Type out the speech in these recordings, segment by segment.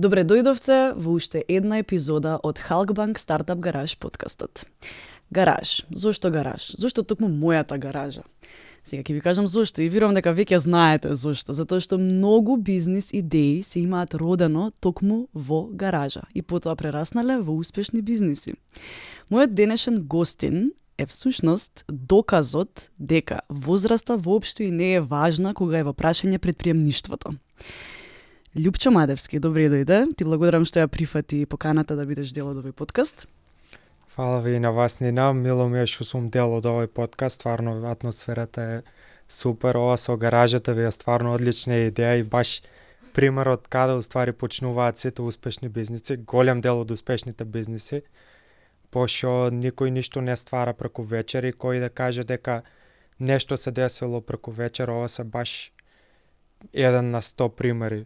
Добре дојдовте во уште една епизода од Halkbank Startup Garage подкастот. Гараж. Зошто гараж? Зошто токму мојата гаража? Сега ќе ви кажам зошто и верувам дека веќе знаете зошто. Затоа што многу бизнис идеи се имаат родено токму во гаража и потоа прераснале во успешни бизниси. Мојот денешен гостин е всушност доказот дека возраста воопшто и не е важна кога е во прашање предприемништвото. Љупчо Мадевски, добре дојде. Ти благодарам што ја прифати поканата да бидеш дел од овој подкаст. Фала ви и на вас, Нина. Мило ми е што сум дел од овој подкаст. Стварно, атмосферата е супер. Ова со гаражата ви е стварно одлична идеја и баш пример од каде уствари почнуваат сите успешни бизниси. Голем дел од успешните бизниси. Пошто никој ништо не ствара преку вечер и кој да каже дека нешто се десило преку вечер, ова се баш 1 на 100 примери.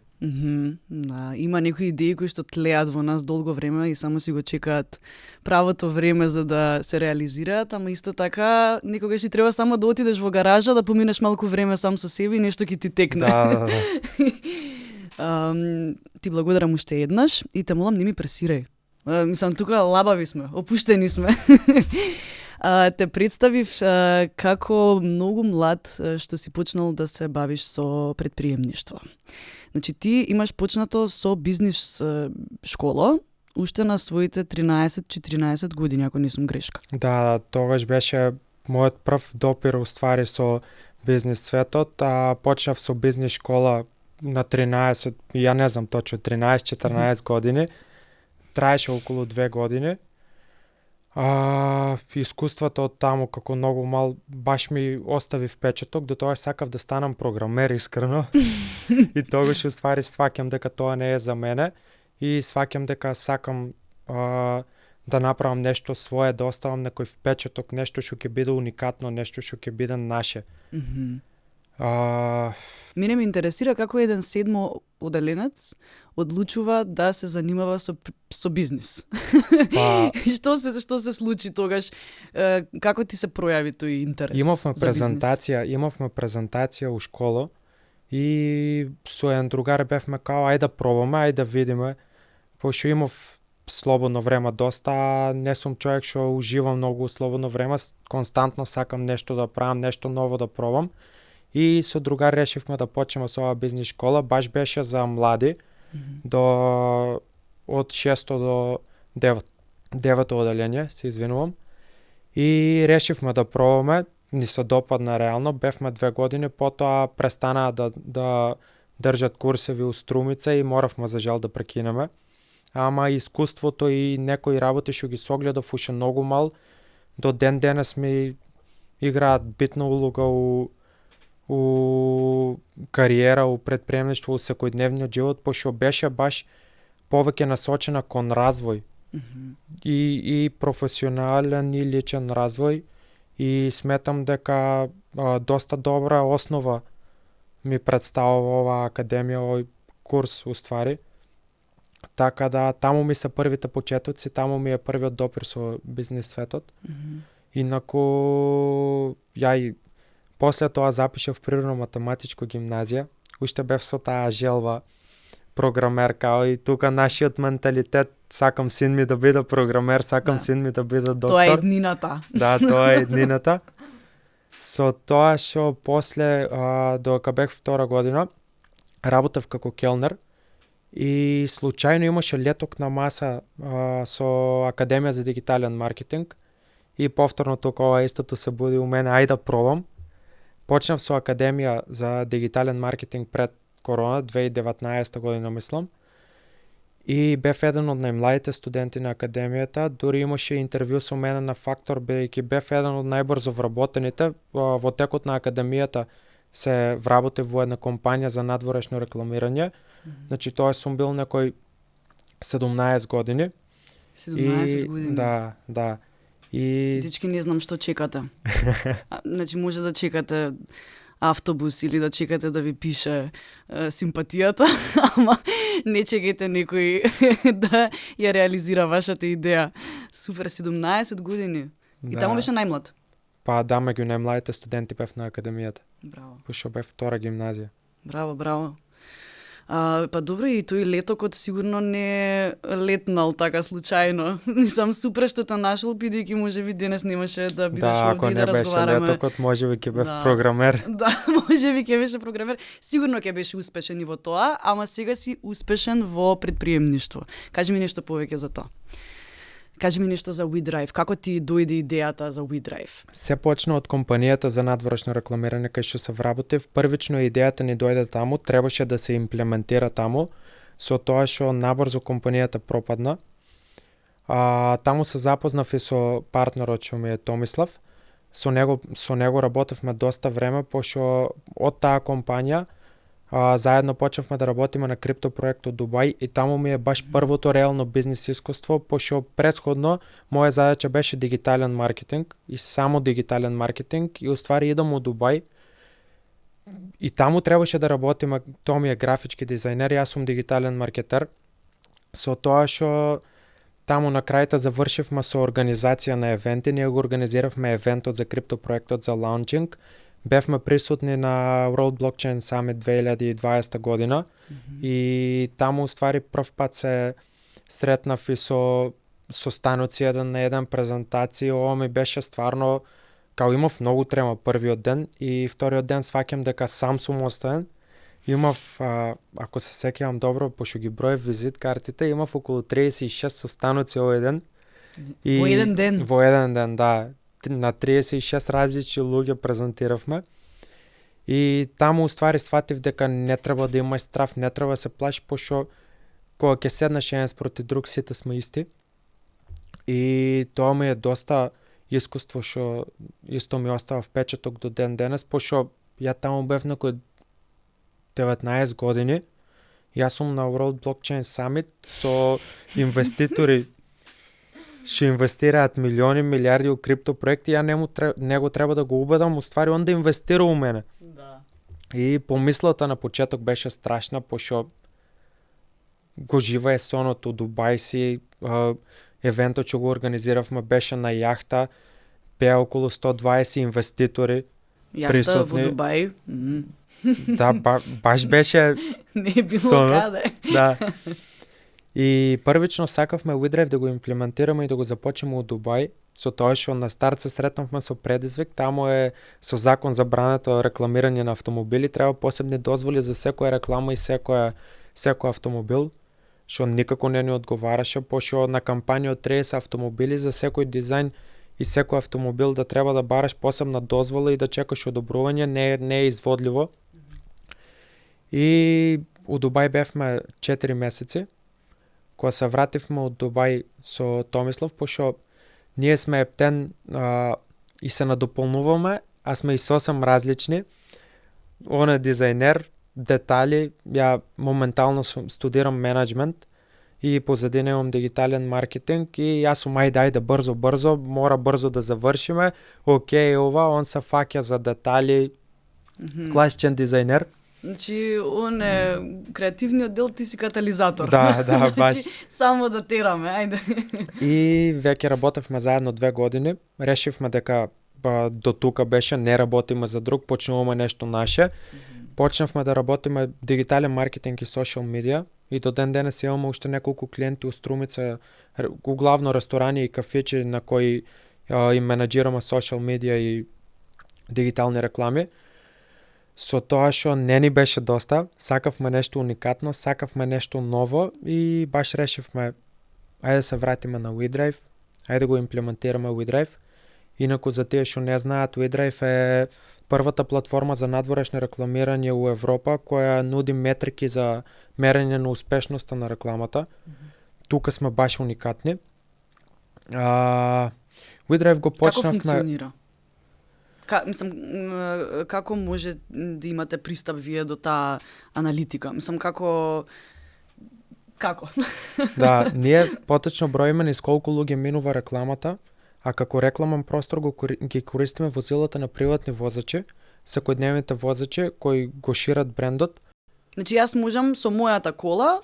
Да, има некои идеи кои што тлеат во нас долго време и само си го чекаат правото време за да се реализираат, ама исто така некогаш и треба само да отидеш во гаража, да поминеш малку време сам со себе и нешто ќе ти текне. Да. Ти благодарам уште еднаш и те молам не ми пресирај. Мислам, тука лабави сме, опуштени сме. Те представив како многу млад што си почнал да се бавиш со предприемништво. Значи ти имаш почнато со бизнис школа уште на своите 13-14 години, ако не сум грешка. Да, тогаш беше мојот прв допир уствари со бизнис светот, почнав со бизнис школа на 13, ја не знам точно, 13-14 години. Траеше околу 2 години. Искуството од таму како многу мал баш ми остави впечаток, до тоа сакав да станам програмер искрено. И тогаш уствари сваќам дека тоа не е за мене и сваќам дека сакам да направам нешто свое, да оставам некој впечаток, нешто што ќе биде уникатно, нешто што ќе биде наше. Мене ме интересира како еден седмо оделенец одлучува да се занимава со бизнис. Што се случи тогаш? Како ти се пројави тој интерес? Имавме презентација у школа и со еден другар бевме као ајде да пробаме, ајде да видиме. Пошто имав слободно време доста, не сум човек што ужива многу у слободно време, константно сакам нешто да правам, нешто ново да пробам. И со другар решивме да почнеме со оваа бизнис школа, баш беше за млади, од 6 до 9 оделение, се извинувам. И решивме да пробаме, ни се допадна реално, бевме 2 години, потоа престанаа да држат курсеви у Струмица и моравме за жал да прекинеме. Ама искуството и некои работи што ги согледав уште многу мал, до ден денес ми играат битна улога у кариера, у предприемништво, у секојдневниот живот, пошто беше баш повеќе насочена кон развој. И професионален и личен развој и сметам дека доста добра основа ми представува оваа академија, овој курс уствари. Така да таму ми се првите почетоци, таму ми е првиот допир со бизнис светот. Инаку ја и после тоа запишав природно-математичко гимназија. Уште бев со таа желба програмер, као и тука нашиот менталитет, сакам син ми да биде програмер, сакам син ми да биде доктор. Тоа е еднината. Да, тоа е еднината. Со тоа што после, додека бев втора година, работев како келнер и случајно имаше леток на маса со Академија за дигитален маркетинг и повторно тука ова истото се буди у мене, ајде да пробам. Почнав со Академија за дигитален маркетинг пред корона, 2019 година мислам. И бев еден од најмладите студенти на Академијата, дури имаше интервју со мене на Фактор, бидејќи бев еден од најбрзо вработените. Во текот на Академијата се вработев во една компанија за надворешно рекламирање. Значи тоа сум бил некој 17 години. 17 години? Да. И дечки, не знам што чекате. Значи може да чекате автобус или да чекате да ви пише симпатијата, ама не чекайте некој да ја реализира вашата идеја. Супер, 17 години. И таму беше најмлад. Па да, меѓу најмладите студенти бев на Академијата. Браво. Пошто бев втора гимназија. Браво. Па добро, и тој летокот сигурно не летнал така случајно. Мислам, супер што те нашол, бидејќи можеби денес немаше да бидеш Да, ако овде и не да беше разговараме. летокот, можеби ќе бев Да. програмер. Да, можеби ќе беше програмер. Сигурно ќе беше успешен и во тоа, ама сега си успешен во предприемништво. Кажи ми нешто повеќе за тоа. Кажи ми нешто за WeDrive. Како ти дојде идејата за WeDrive? Се почна од компанијата за надворешно рекламирање кај што се вработив. Првично идејата ни дојде таму, требаше да се имплементира таму, со тоа што набрзо компанијата пропадна. Таму се запознав и со партнерот што ми е Томислав. Со него работевме доста време, пошто од таа компанија заедно почнавме да работиме на крипто проект од Дубај и таму ми е баш првото реално бизнис искуство, пошто предходно моја задача беше дигитален маркетинг и само дигитален маркетинг и уствари идам у Дубај и таму требаше да работиме, тоа ми е графички дизајнер, јас сум дигитален маркетер, со тоа што таму на крајта завршивме со организација на евенти, ние го организиравме евентот за крипто проектот за лаунчинг. Бевме присутни на World Blockchain Summit 2020 година и таму уствари прв пат се сретнав и со Стануци еден на еден презентација. Ова ми беше стварно, као имав многу трема првиот ден и вториот ден сваќам дека сам сум оставен. Имав, ако се сеќавам добро, пошто ги броев визит картите, имав околу 36 состаноци овој ден. Во еден ден? Во еден ден, да. На 36 различни луѓе презентиравме. И таму уствари сватив дека не треба да имаш страв, не треба да се плашиш, пошто кога ќе седнеш еден спроти друг, сите сме исти. И тоа ми е доста искуство што исто ми остава впечаток до ден денес, пошто ја таму бев некој 19 години. Јас сум на World Blockchain Summit со инвеститори што инвестираат милиони, милиарди у крипто проекти, ја него треба да го убедам, уствари он да инвестира у мене. Да. И помислата на почеток беше страшна, пошто го живее сонот у Дубај си, евентот што го организиравме беше на јахта, беа околу 120 инвеститори Јахта присутни. во Дубај. Да, баш беше Не е било сонот. каде. Да. И првично сакавме WeDrive да го имплементираме и да го започнеме од Дубај, со тоа што на старт се сретнавме со предизвик, таму е со закон забрането рекламирање на автомобили, треба посебни дозволи за секоја реклама и секој автомобил, што никако не ни одговараше, пошто на кампања од 30 автомобили за секој дизајн и секој автомобил да треба да бараш посебна дозвола и да чекаш одобрување не е изводливо. И у Дубај бевме 4 месеци. Кога се вративме од Дубај со Томислав, пошто ние сме ептен и се надополнуваме, а сме и сосем различни. Он е дизајнер, детали, ја моментално студирам менеджмент и позадина имам дигитален маркетинг и јас сум ајде брзо, мора брзо да завршиме. Океј, ова, он се фаќа за детали, класичен дизајнер. Значи, он е креативниот дел, ти си катализатор. Да, баш. Значи, само да тераме, ајде. И веќе работевме заедно 2 години. Решивме дека до тука беше, не работиме за друг, почнуваме нешто наше. Почнавме да работиме дигитален маркетинг и социјал медија и до ден денес имаме уште неколку клиенти у Струмица, углавно ресторани и кафичи на кои им менаџираме социјал медија и дигитални реклами. Со тоа што не ни беше доста, сакавме нешто уникатно, сакавме нешто ново и баш решивме ајде да се вратиме на WeDrive, ајде да го имплементираме WeDrive. Инаку за тие што не знаат, WeDrive е првата платформа за надворешно рекламирање у Европа која нуди метрики за мерење на успешноста на рекламата. Тука сме баш уникатни. WeDrive го почнавме... Како функционира? Како може да имате пристап вие до таа аналитика? Како? Да, ние поточно броиме низ колку луѓе минува рекламата, а како рекламен простор ги користиме возилата на приватни возачи, секојдневните возачи кои го шират брендот. Значи јас можам со мојата кола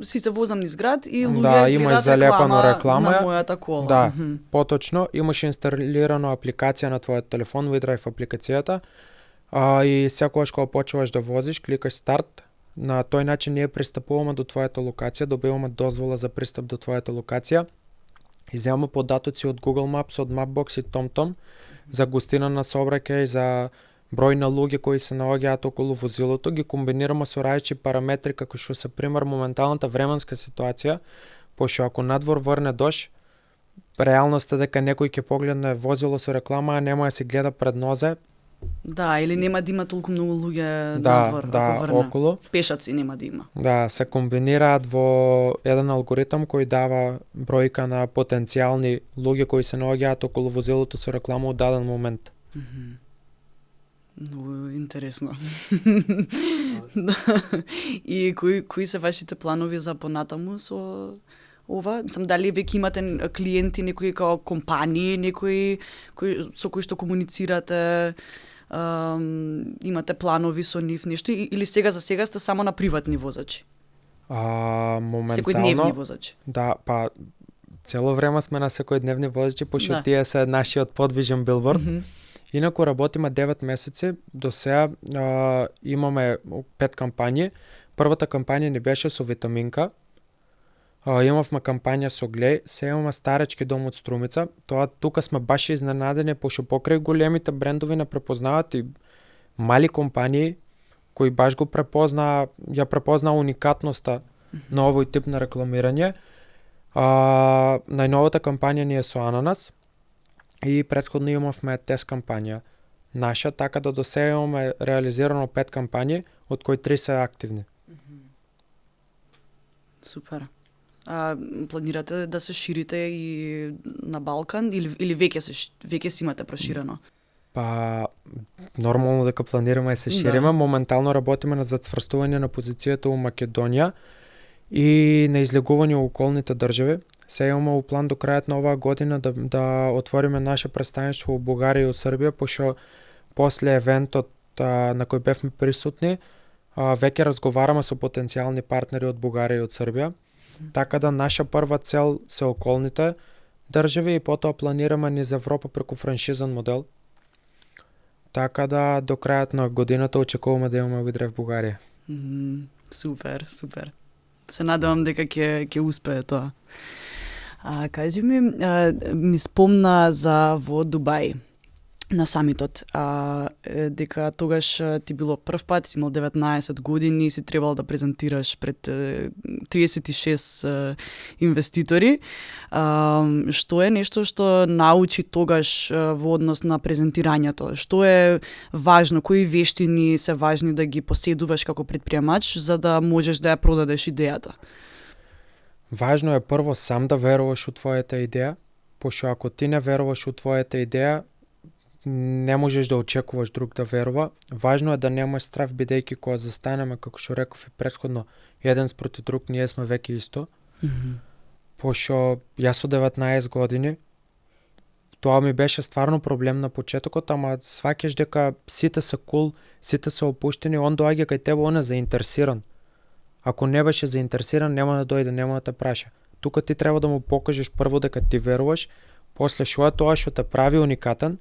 си се возам низ град и луѓе имаш гледат реклама на мојата кола. Да, поточно имаш инсталирано апликација на твојот телефон, WeDrive апликацијата, и секогаш кога почнуваш да возиш, кликаш старт, На тој начин ние пристапуваме до твојата локација, добиваме дозвола за пристап до твојата локација и земаме податоци од Google Maps, од Mapbox и TomTom за густина на сообраќај, за број на луѓе кои се наоѓаат околу возилото, ги комбинираме со различни параметри како што се пример моменталната временска ситуација, пошто ако надвор врне дожд, реалноста дека некој ќе погледне возило со реклама, а нема да се гледа пред нозе. Да, или нема да има толку многу луѓе надвор, ако врне. Околу. Пешаци нема да има. Да, се комбинираат во еден алгоритам кој дава бројка на потенцијални луѓе кои се наоѓаат околу возилото со реклама од даден момент. Многу интересно. Да. И кои се вашите планови за понатаму со ова? Сам дали веќе имате клиенти, некои као компании, некои со кои што комуницирате, имате планови со нив нешто или сега за сега сте само на приватни возачи? Моментално Секојдневни возачи. Да, па цело време сме на секојдневни возачи, пошто тие се нашиот подвижен билборд. Инаку работиме 9 месеци, до сега имаме 5 кампањи. Првата кампања ни беше со витаминка. Имавме кампања со глеј, сега имаме старечки дом од Струмица. Тоа тука сме баш изненадени, пошто покрај големите брендови не препознаваат и мали компании кои баш го ја препознаа уникатноста на овој тип на рекламирање. Најновата кампања ни е со ананас и претходно имавме тест кампања наша, така да до сега имаме реализирано 5 кампањи, од кои 3 се активни. Супер. Планирате да се ширите и на Балкан или веќе си имате проширено? Па нормално дека планираме да се шириме. Да. Моментално работиме на зацврстување на позицијата во Македонија и на излегување во околните држави. Сега имаме у план до крајот на оваа година да отвориме наше представништво во Бугарија и во Србија, пошто после евентот на кој бевме присутни, веќе разговараме со потенцијални партнери од Бугарија и од Србија. Така да наша прва цел се околните држави и потоа планираме низ Европа преку франшизен модел. Така да до крајот на годината очекуваме да имаме видрев Бугарија. Супер, супер. Се надевам дека ќе успее тоа. Кажи ми спомна за во Дубај на самитот, дека тогаш ти било прв пат, си имал 19 години и си требал да презентираш пред 36 инвеститори. Што е нешто што научи тогаш во однос на презентирањето? Што е важно? Кои вештини се важни да ги поседуваш како предприемач за да можеш да ја продадеш идејата? Важно е прво сам да веруваш у твојата идеја, пошто ако ти не веруваш у твојата идеја, не можеш да очекуваш друг да верува. Важно е да немаш страв, бидејќи кога застанеме, како што реков и претходно, еден спроти друг, ние сме веќе исто. Пошто јас со 19 години, тоа ми беше стварно проблем на почетокот, ама сваќаш дека сите се кул, сите се опуштени, он доаѓа кај тебе, он е заинтересиран. Ако не беше заинтересиран, нема да дојде, нема да те праша. Тука ти треба да му покажеш прво дека ти веруваш, после што е тоа што те прави уникатен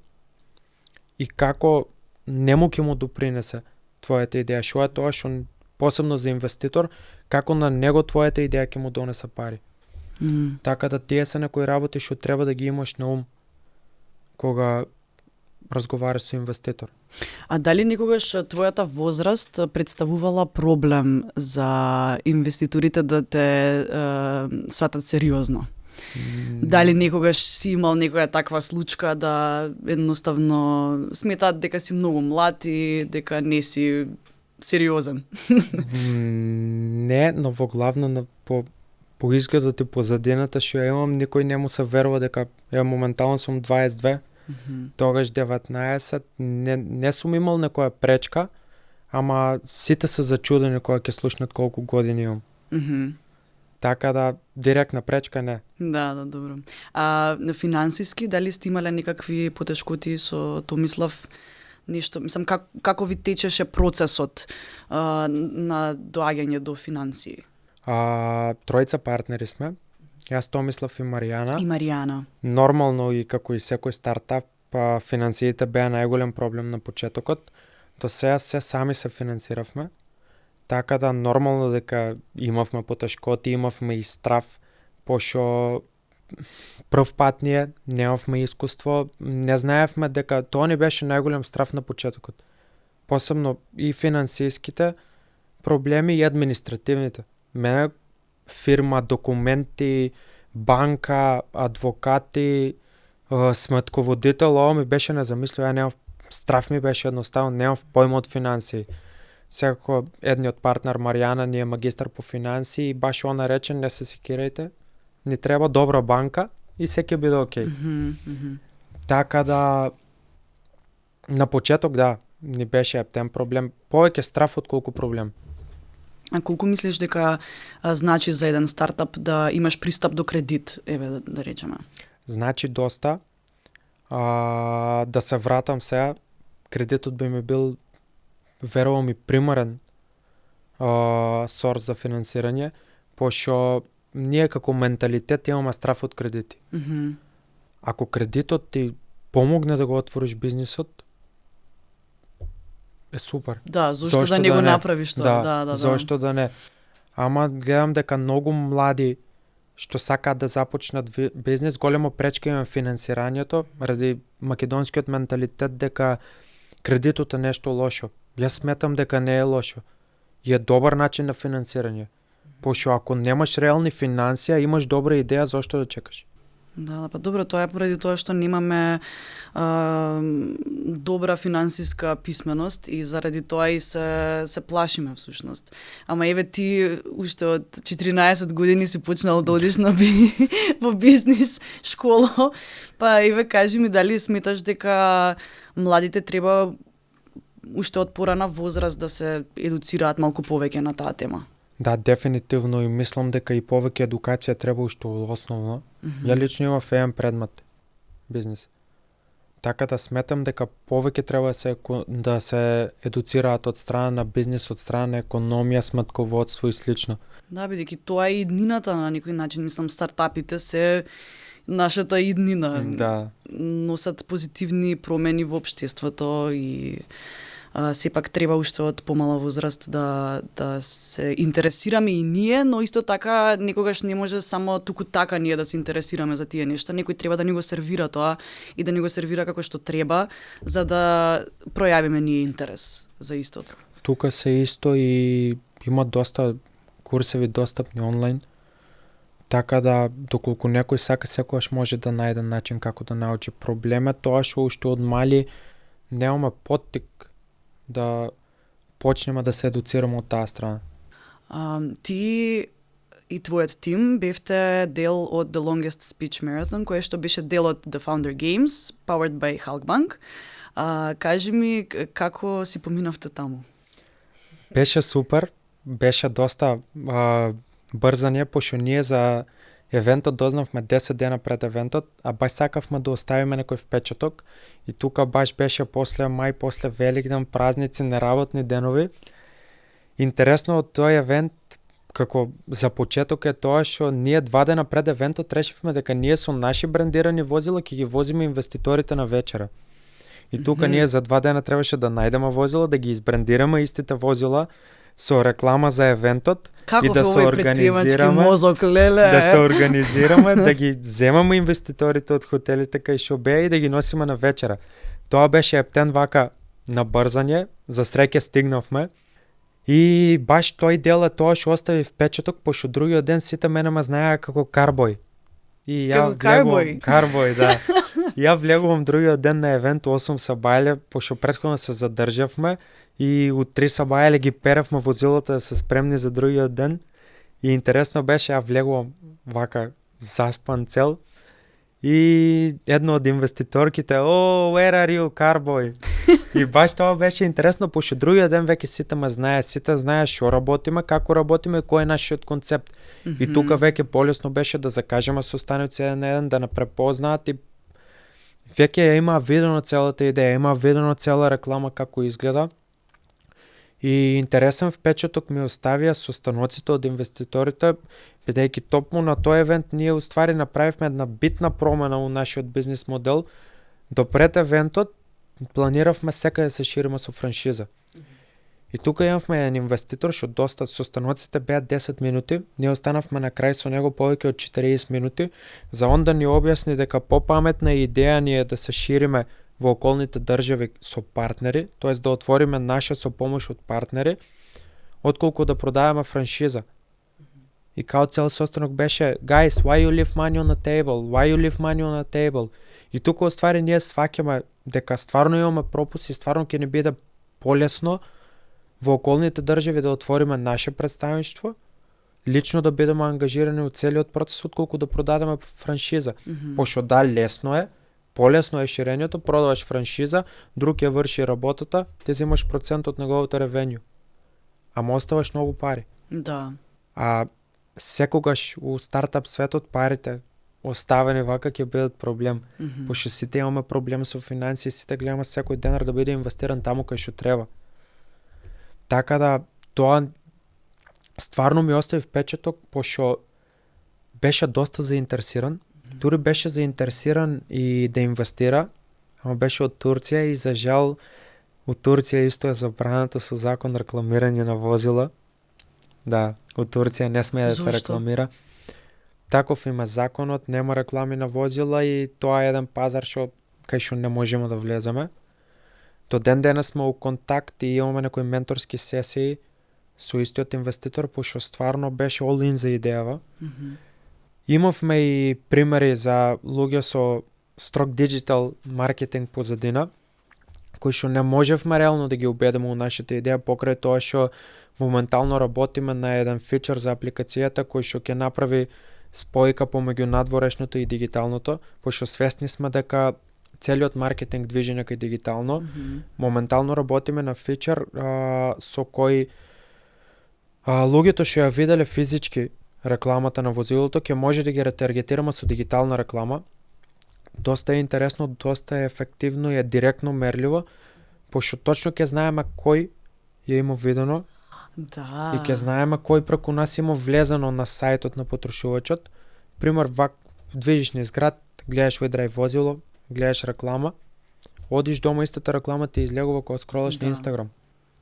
и како нему ќе му допринесе твојата идеја, што е тоа што посебно за инвеститор, како на него твојата идеја ќе му донесе пари. Така да тие се некои работи што треба да ги имаш на ум кога разговараш со инвеститор. А дали некогаш твојата возраст представувала проблем за инвеститорите да те сватат сериозно? Дали некогаш си имал некоја таква случка да едноставно сметаат дека си многу млад и дека не си сериозен? Не, но во главно по изгледот и позадината што ја имам, никој не му се верува дека ја моментално сум 22. Тогаш 19, не сум имал некоја пречка, ама сите се зачудени кога ќе слушнат колку години имам. Така да, директна пречка не. Да, добро. На финансиски, дали сте имале некакви потешкоти со Томислав? Нешто, мислам, како ви течеше процесот на доаѓање до финансии? Тројца партнери сме. Јас, Томислав и Маријана. Нормално и како и секој стартап, финансиите беа најголем проблем на почетокот. До сега се сами се финансиравме. Така да нормално дека имавме потешкоти, имавме и страв, пошо прв пат ние немавме искуство, не знаевме дека тоа ни беше најголем страв на почетокот. Посебно и финансиските проблеми и административните. Мене фирма, документи, банка, адвокати, сметководител, ова ми беше незамисливо, ја немав страв ми беше едноставно, немав појма од финансии. Секако едниот партнер Маријана ни е магистар по финансии и баш она рече не се секирајте, ни треба добра банка и се ќе биде окей. Така да на почеток да, ни беше ептен проблем, повеќе страф отколку проблем. А колку мислиш дека значи за еден стартап да имаш пристап до кредит, еве да речеме? Значи доста. Да се вратам сега, кредитот би ми бил, верувам и примерен сорс за финансирање, пошо ние како менталитет имаме страф од кредити. Ако кредитот ти помогне да го отвориш бизнисот, е супер. Да, зошто да не го направиш тоа? Да. Зошто да не? Ама гледам дека многу млади што сакаат да започнат бизнис, големо пречка има финансирањето, ради македонскиот менталитет дека кредитот е нешто лошо. Јас сметам дека не е лошо. И е добар начин на финансирање. Пошто ако немаш реални финансија, имаш добра идеја, зошто да чекаш? Да, па добро, тоа е поради тоа што немаме добра финансиска писменост и заради тоа и се плашиме всушност. Ама еве ти уште од 14 години си почнал да одиш на во бизнис школа, па еве кажи ми дали сметаш дека младите треба уште од порана возраст да се едуцираат малку повеќе на таа тема? Да, дефинитивно и мислам дека и повеќе едукација треба уште основно. Ја лично имав еден предмет бизнес. Така да сметам дека повеќе треба да се едуцираат од страна на бизнес, од страна на економија, сметководство и слично. Да, бидејќи тоа е иднината на некој начин, мислам стартапите се нашата иднина. Да. Носат позитивни промени во општеството и сепак треба уште од помала возраст да се интересираме и ние, но исто така некогаш не може само туку така ние да се интересираме за тие нешта. Некој треба да ни го сервира тоа и да ни го сервира како што треба, за да пројавиме ние интерес за истото. Тука се исто и има доста курсеви достапни онлайн, така да доколку некој сака, секогаш може да најде начин како да научи. Проблемот тоа што уште од мали немаме поттик да почнеме да се едуцираме од таа страна. Ти и твојот тим бевте дел од The Longest Speech Marathon, кое што беше дел од The Founder Games, powered by Halkbank. Кажи ми како си поминавте таму? Беше супер, беше доста брзање, пошто ние за евентот дознавме 10 дена пред евентот, а баш сакавме да оставиме некој впечаток и тука баш беше после мај, после Великден, празници, неработни денови. Интересно од тој евент, како за почеток е тоа што ние 2 дена пред евентот решивме дека ние со наши брендирани возила ќе ги возиме инвеститорите на вечера. И тука ние за 2 дена требаше да најдеме возила, да ги избрендираме истите возила со реклама за евентот и да се организираме, мозок, леле. Да се организираме, да ги земаме инвеститорите од хотелите кај што беа и да ги носиме на вечера. Тоа беше ептен вака на брзање, за среќа стигнавме. И баш тој дел е тоа што остави впечаток, пошто другиот ден сите мене ме знаеа како Карбој. И ја Карбој, да. Ја влегувам другиот ден на евент 8 сабајле, пошто претходно се задржавме и од 3 сабајле ги перевме возилата да се спремни за другиот ден. И интересно беше, ја влегувам вака заспан цел и едно од инвеститорките, where are you, Карбој? И баш тоа беше интересно, пошто другиот ден веќе сите ме знае, сите знае што работиме, како работиме и кој е нашиот концепт. И тука веќе полесно беше да закажеме состаноци еден на еден, да не препознаат и веќе ја има видено целата идеја, има видено цела реклама како изгледа. И интересен впечаток ми оставија состаноците од инвеститорите, бидејќи топму на тој евент ние уствари направивме една битна промена во нашиот бизнис модел. До пред евентот планиравме секаде да се шириме со франшиза. И тука имавме еден инвеститор, што доста со станоците беа 10 минути, ние останавме на крај со него повеќе од 40 минути, за он да ни објасни дека попаметна идеја ни е да се шириме во околните држави со партнери, тоест да отвориме наша со помош од партнери, отколку да продаваме франшиза. И као цел состанок беше, guys, why you leave money on the table? Why you leave money on the table? И тука оствари ние сваќаме дека стварно имаме пропуси, стварно ќе ни биде полесно во околните држави да отвориме наше представништво, лично да бидеме ангажирани од целиот процес, отколку да продадеме франшиза. Пошто да, лесно е, полесно е ширењето, продаваш франшиза, друг ја врши работата, ти земаш процент од неговото ревенју. Ама оставаш многу пари. Да. А секогаш у стартап светот парите оставени вака ќе бидат проблем. Пошто сите имаме проблем со финансии, сите гледаме секој денар да биде инвестиран таму кај што треба. Така да, тоа стварно ми остави впечаток, пошто беше доста заинтересиран. Дури беше заинтересиран и да инвестира, ама беше од Турција и за жал од Турција исто е забрането со закон рекламирање на возила. Да, од Турција не смее да се рекламира. Таков има законот, нема реклами на возила и тоа е еден пазар кај што не можеме да влеземе. До ден денес сме у контакт и имаме некои менторски сесии со истиот инвеститор, пошто стварно беше all in за идејава. Имавме и примери за луѓе со строг диджитал маркетинг позадина, кои што не можевме реално да ги убедиме у нашата идеја, покрај тоа што моментално работиме на еден фичер за апликацијата кој што ќе направи спојка помеѓу надворешното и дигиталното, пошто свесни сме дека целиот маркетинг движи некај дигитално. Моментално работиме на фичер со кој луѓето што ја виделе физички рекламата на возилото ќе може да ги ретаргетираме со дигитална реклама. Доста е интересно, доста е ефективно и е директно мерливо, пошто точно ќе знаеме кој ја има видено. Да. И ќе знаеме кој преку нас има влезено на сајтот на потрошувачот. Пример, движиш низ град, гледаш WeDrive возило, гледаш реклама, одиш дома, истата реклама ти излегува кога скролаш на Инстаграм.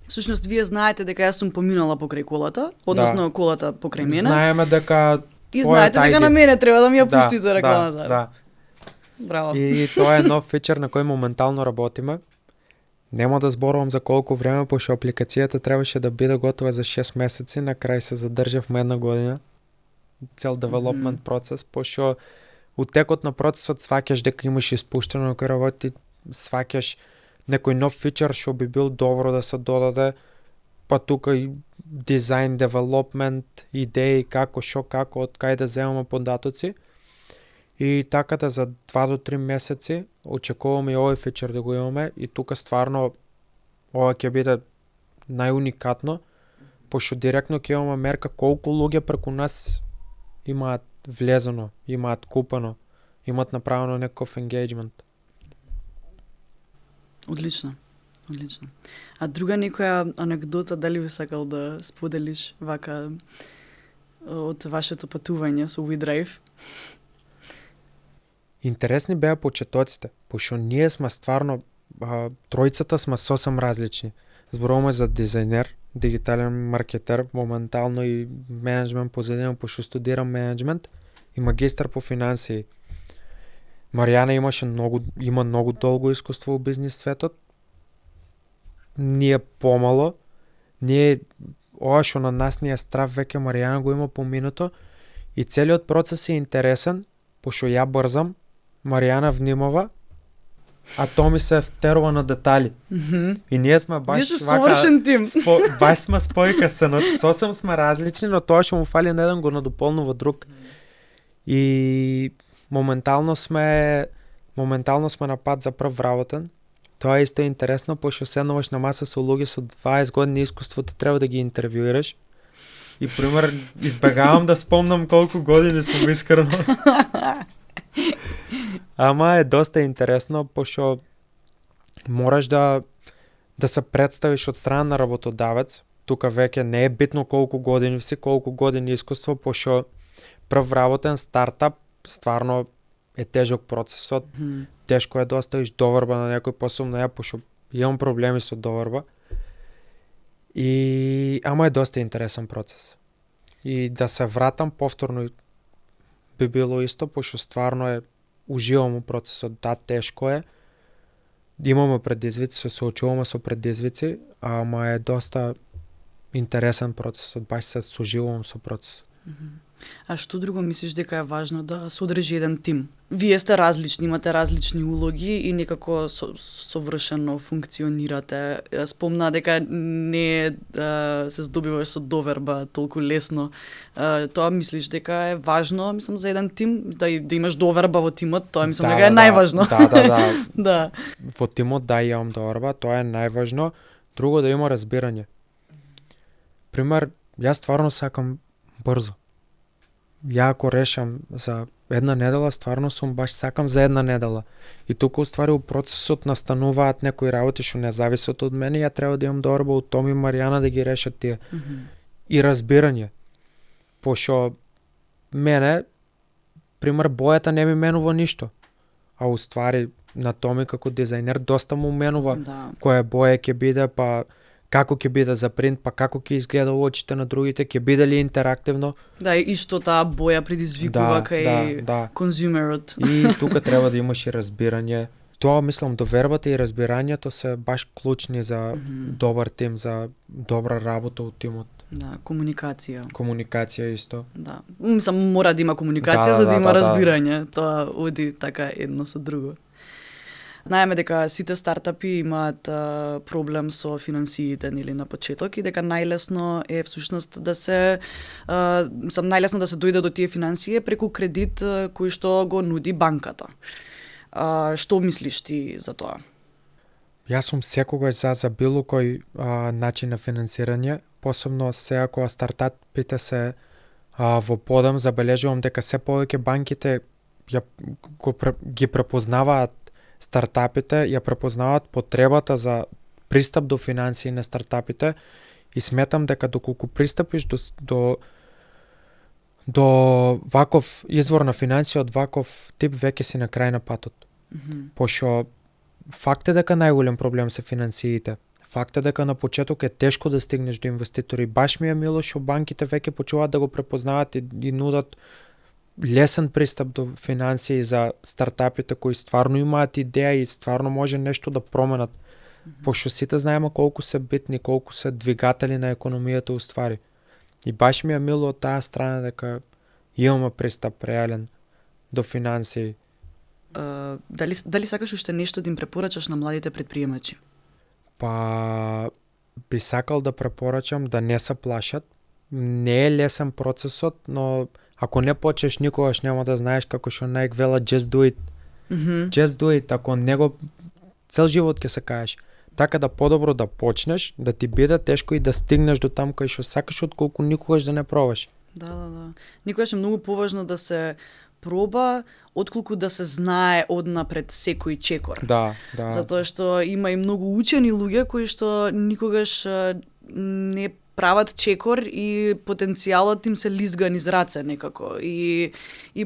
Всушност, вие знаете дека јас сум поминала покрај колата, односно колата покрај мене. Знаеме дека и знаете дека на мене треба да ми ја пуштите рекламата. Да. Браво. И тоа е нов фичер на кој моментално работиме. Нема да зборувам за колку време, пошто апликацијата требаше да биде готова за 6 месеци, на крај се задржавме 1 година. Цел девелопмент процес, пошто у текот на процесот сваќаш дека имаш испуштено на кој работи, сваќаш некој нов фичер што би бил добро да се додаде, па тука и дизајн, девелопмент, идеи, како, од кај да земаме податоци. И така да за 2 до 3 месеци очекуваме и овој фичер да го имаме и тука стварно ова ќе биде најуникатно, пошто директно ќе имаме мерка колку луѓе преку нас имаат влезено, имаат купено, имаат направено некој engagement. Одлично. А друга некоја анекдота дали би сакал да споделиш вака од вашето патување со WeDrive? Интересни беа почетоците, пошто ние сме стварно, тројцата сме сосем различни. Зборуваме за дизајнер, дигитален маркетер, моментално и менеджмент позадина, пошто студирам менеджмент и магистар по финансии. Маријана има многу долго искуство во бизнис светот. Ние помало. Ова што на нас ни е страв, веќе Маријана го има поминато и целиот процес е интересен, пошто ја брзам, Маријана внимава, а Томи се втерува на детали. И ние сме баш совршен тим. Баш сме спојка сосем сме различни, но тоа што му фали на еден го надополнува друг. И моментално сме на пат за прв работен. Тоа е исто интересно, пошто седнуваш на маса со луѓе со 20 години искуство, ти треба да ги интервјуираш. И пример избегавам да спомнам колку години сум искрено. Ама е доста интересно, пошто мораш да се представиш од страна на работодавец. Тука веќе не е битно колку години си, колку години искуство, пошто прв работен стартап стварно е тежок процесот. Тешко е да оставиш доврба на некој, посебно ја, пошто имам проблеми со доврба. Ама е доста интересен процес. И да се вратам повторно би било исто, пошто стварно е уживам у процесот. Да, тешко е. Имаме предизвици, се соочуваме со предизвици, ама е доста интересен процесот, баш се соживувам со процесот. А што друго мислиш дека е важно да се одржи еден тим? Вие сте различни, имате различни улоги и некако совршено функционирате. Спомна дека не се здобиваш со доверба толку лесно. Тоа мислиш дека е важно, мислам, за еден тим, да имаш доверба во тимот, тоа мислам дека е најважно. Да. Да. Во тимот да имам доверба, тоа е најважно. Друго да има разбирање. Пример, јас стварно сакам брзо. Ја ако решам за една недела, стварно сум баш сакам за една недела. И тука уствари у процесот настануваат некои работи што не зависат од мене, ја треба да имам доверба у Томи и Маријана да ги решат тие. И разбирање. Пошто мене, пример, бојата не ми менува ништо. А уствари на Томи како дизајнер доста му менува која боја ќе биде, па како ќе биде за принт, па како ќе изгледа во очите на другите, ќе биде ли интерактивно. Да, и што таа боја предизвикува кај конзумерот. И тука треба да имаш и разбирање. Тоа, мислам, довербата и разбирањето се баш клучни за добар тим, за добра работа од тимот. Да, комуникација. Комуникација исто. Да. Мислам, мора да има комуникација за да има разбирање. Тоа оди така едно со друго. Знаеме дека сите стартапи имаат проблем со финансиите нели на почеток и дека најлесно е всушност да се најлесно да се дојде до тие финансии преку кредит кој што го нуди банката. Што мислиш ти за тоа? Јас сум секогаш за било кој начин на финансирање, посебно сега кога стартапите се во подем, забележувам дека се повеќе банките ги препознаваат стартапите, ја препознаваат потребата за пристап до финансии на стартапите и сметам дека доколку пристапиш до ваков извор на финансија од ваков тип, веќе си на крај на патот. Пошто факт е дека најголем проблем се финансиите. Факт е дека на почеток е тешко да стигнеш до инвеститори. Баш ми е мило што банките веќе почнуваат да го препознаваат и нудат лесен пристап до финансии за стартапите кои стварно имаат идеја и стварно може нешто да променат. Пошто сите знаеме колку се битни, колку се двигатели на економијата уствари. И баш ми е мило од таа страна дека имаме пристап реален до финансии. Дали сакаш уште нешто да им препорачаш на младите предприемачи? Па би сакал да препорачам да не се плашат. Не е лесен процесот, но ако не почнеш никогаш нема да знаеш, како што Nike вела just do it. Just do it, ако него цел живот ќе се кажеш. Така да подобро да почнеш, да ти биде тешко и да стигнеш до таму кај што сакаш отколку никогаш да не пробаш. Да. Никогаш е многу поважно да се проба отколку да се знае однапред секој чекор. Да. Затоа што има и многу учени луѓе кои што никогаш не прават чекор и потенцијалот им се лизга низ раце некако и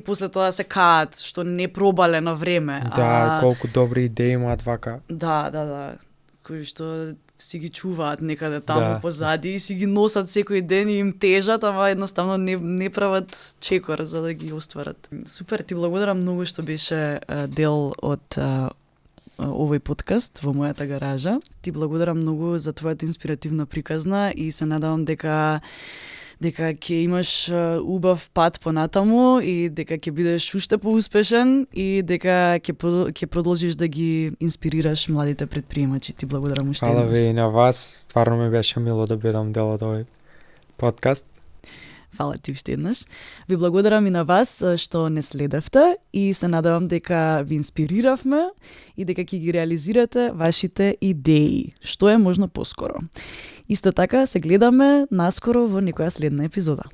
после тоа се каат што не пробале на време. Да, колку добри идеи имаат вака. Да. Кои што си ги чуваат некаде таму позади и си ги носат секој ден и им тежат, ама едноставно не прават чекор за да ги остварат. Супер, ти благодарам многу што беше дел од овој подкаст во мојата гаража. Ти благодарам многу за твојата инспиративна приказна и се надевам дека ќе имаш убав пат понатаму и дека ќе бидеш уште поуспешен и дека ќе продолжиш да ги инспирираш младите предприемачи. Ти благодарам уште еднаш. Фала ви и на вас. Стварно ми беше мило да бидам дел од овој подкаст. Фала ти уште еднаш. Ви благодарам и на вас што не следевте и се надевам дека ви инспириравме и дека ќе ги реализирате вашите идеи, што е можно поскоро. Исто така се гледаме наскоро во некоја следна епизода.